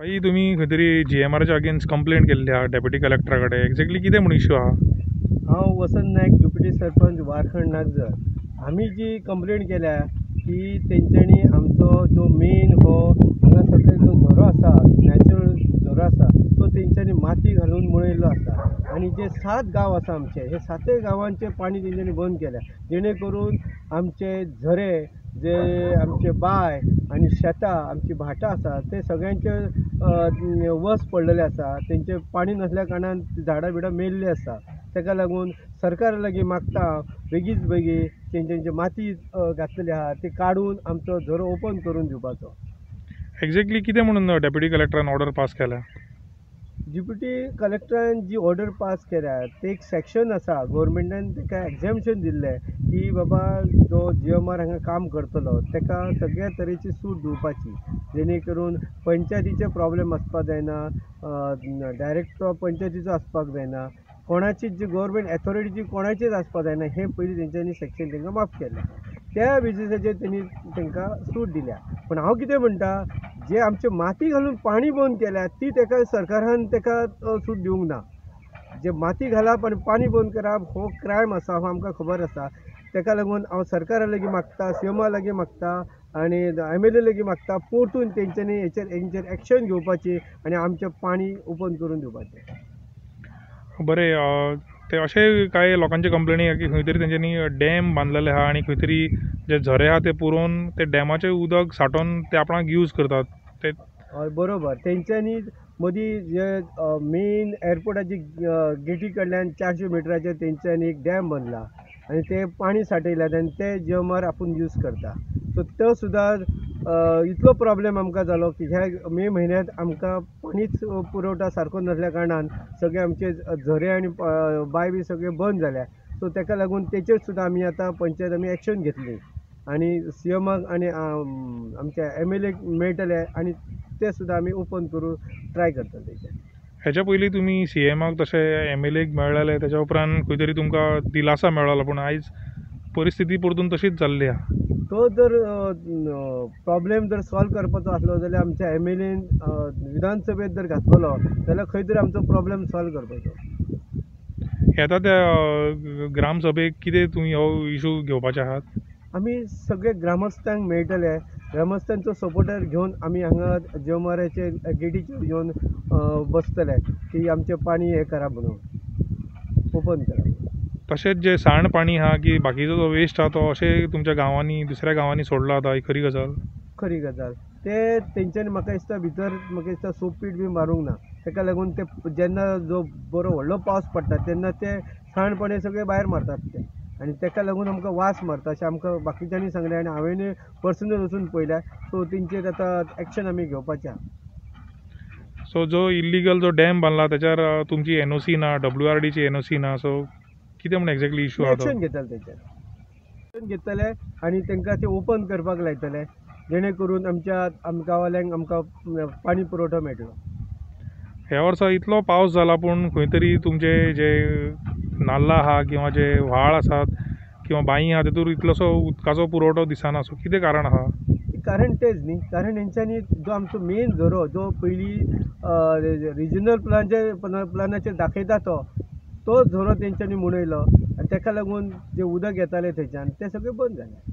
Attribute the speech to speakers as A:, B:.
A: भाई तुमी खंय तरी जीएमआराच्या अगेन्स्ट कंप्लेंट केल्ली आहा डेप्युटी कलेक्टरा कडेन, एक्झॅक्टली कितें म्हूण इशू आहा?
B: हांव वसंत नायक, डेप्युटी सरपंच, वारखंड नागझर. आमी जी कंप्लेंट केल्या की तेंच्यांनी आमचो जो मेन हो हांगा सगळे जो झरो आसा, नॅचरल झरो आसा, तो तेंच्यांनी माती घालून मुळयल्लो आसा आनी जे 7 गांव आसा आमचे, हे 7 गांवांचे पाणी तेंच्यांनी बंद केल्या, जेणे करून आमचे झरे, जे आमचे बांय आनी शेतां, आमची भाटां आसा, ते सगळ्यांचे वस पडलेले आसा. तेंचे पाणी नासल्या कारणान झाडां बिडां मेल्ली आसा. ताका लागून सरकारा लागीं मागता बेगीच बेगीन तेंच्यांची माती घातलेली आहा ती काडून आमचो झरो ओपन करून दिवपाचो.
A: एक्झॅक्टली कितें म्हणून डेप्युटी कलेक्टरान ऑर्डर पास केल्या?
B: डेप्युटी कलेक्टरान जी ऑर्डर पास केल्या ते एक सेक्शन आसा, गोवोरमेंटान ताका एग्जॅम्पशन दिल्लें की बाबा जो जीएमआर हांगा काम करतलो ताका सगळ्या तरेची सूट दिवपाची, जेणे करून पंचायतीचे प्रॉब्लेम आसपाक जायना, डायरेक्टर पंचायतीचो आसपाक जायना, कोणाची जी गोवोरमेंट एथॉरिटीची कोणाचीच आसपाक जायना. हें पयलीं तेंच्यांनी सेक्शन तांकां माफ केलें, त्या बेजिसाचेर तेणी तांकां सूट दिल्या. पूण हांव कितें म्हणटा, जे आमचे माती घालून पाणी बंद केल्या ती ताका सरकारान ताका सूट दिवंक ना. जे माती घालप आनी पाणी बंद करप हो क्रायम आसा, हो आमकां खबर आसा. ताका लागून हांव सरकारा लागीं मागता, सीएमा लागीं मागता आनी एमएलए लागीं मागता, परतून तेंच्यांनी हेचेर एक्शन घेवपाची आनी आमचें पाणी ओपन करून दिवपाचें.
A: बरें, ते अशें कांय लोकांचे कंप्लेनी की खंय तरी तेंच्यांनी डॅम बांदलेले आहा आनी खंय तरी जे झरे आहा ते पुरोवन ते डॅमाचें उदक सांठोवन ते आपणाक यूज करतात. ते
B: हय बरोबर, तेंच्यांनी मदीं जे मेन एअरपोर्टाची गेटी कडल्यान 400 मिटराचेर तेंच्यांनी एक डॅम बांदला आनी ते पाणी सांठयल्यात आनी ते जीएमआर आपूण यूज करता. सो तो सुद्दां इतलो प्रॉब्लेम आमकां जालो की ह्या मे म्हयन्यांत आमकां पाणीच पुरवठा सारको नासल्या कारणान सगळे आमचे झरे आनी बांय बी सगळे बंद जाल्या. सो ताका लागून तेचेर सुद्दां आमी आतां पंचायत आमी एक्शन घेतली आनी सीएमाक आनी आमच्या एमएलएक मेळटले आनी ते सुद्दां आमी ओपन करून ट्राय करतले तेचेर.
A: हेच्या पयलीं तुमी सीएमाक तशें एमएलएक मेळ्ळेले, तेच्या उपरांत खंय तरी तुमकां दिलासा मेळ्ळो, पूण आयज परिस्थिती परतून तशीच जाल्ली आहा.
B: तो जर प्रॉब्लेम जर सॉल्व करपाचो आसलो जाल्यार आमच्या एमएलएन विधानसभेत जर घातलेलो जाल्यार खंय तरी आमचो प्रॉब्लेम सॉल्व करपाचो.
A: येता त्या ग्रामसभेक कितें तुमी हो इशू घेवपाचे आहात?
B: आमी सगळे ग्रामस्थांक मेळटले, ग्रामस्थांचो सपोर्टर घेवन आमी हांगा जीएमआराचे गेटीचेर येवन बसतले की आमचें पाणी हें करा म्हणून, ओपन करा.
A: तशेंच जे सांड पाणी आहा की बाकीचो जो वेस्ट आहा तो अशें तुमच्या गांवांनी दुसऱ्या गांवांनी सोडला जाता, ही खरी गजाल?
B: खरी गजाल. ते तेंच्यांनी म्हाका दिसता भितर म्हाका दिसता सोपीट बी मारूंक ना, ताका लागून ते जेन्ना जो बरो व्हडलो पावस पडटा तेन्ना ते सांड पाणी सगळें भायर मारतात ते, आनी ताका लागून आमकां वास मारता अशें आमकां बाकीच्यांनी सांगलें आनी हांवें पर्सनल वचून पळयल्या. सो तेंचेर आतां एक्शन आमी घेवपाचें आहा.
A: सो जो इल्लिगल जो डॅम बांदला तेच्यार तुमची एनओसी ना, डब्ल्यूआरडीची एनओसी ना, सो कितें म्हूण एक्झॅक्टली इशू आहा?
B: एक्शन घेतले तेचेर, एक्शन घेतले आनी तांकां ते ओपन करपाक लायतले, जेणे करून आमच्या गांवांतल्यांक आमकां पाणी पुरवठो मेळटलो.
A: ह्या वर्सा इतलो पावस जाला पूण खंय तरी तुमचे जे नाल्ला आहा किंवा जे व्हाळ आसात किंवा बांयी आहा तेतूर इतलोसो उदकाचो पुरवठो दिसना, सो कितें कारण आहा?
B: कारण तेच न्ही, कारण हेंच्यांनी जो आमचो मेन झरो जो पयलीं रिजनल प्लानाचेर दाखयता तो झरो तेंच्यांनी मुणयलो आनी ताका लागून जे उदक येतालें थंयच्यान तें सगळें बंद जालें.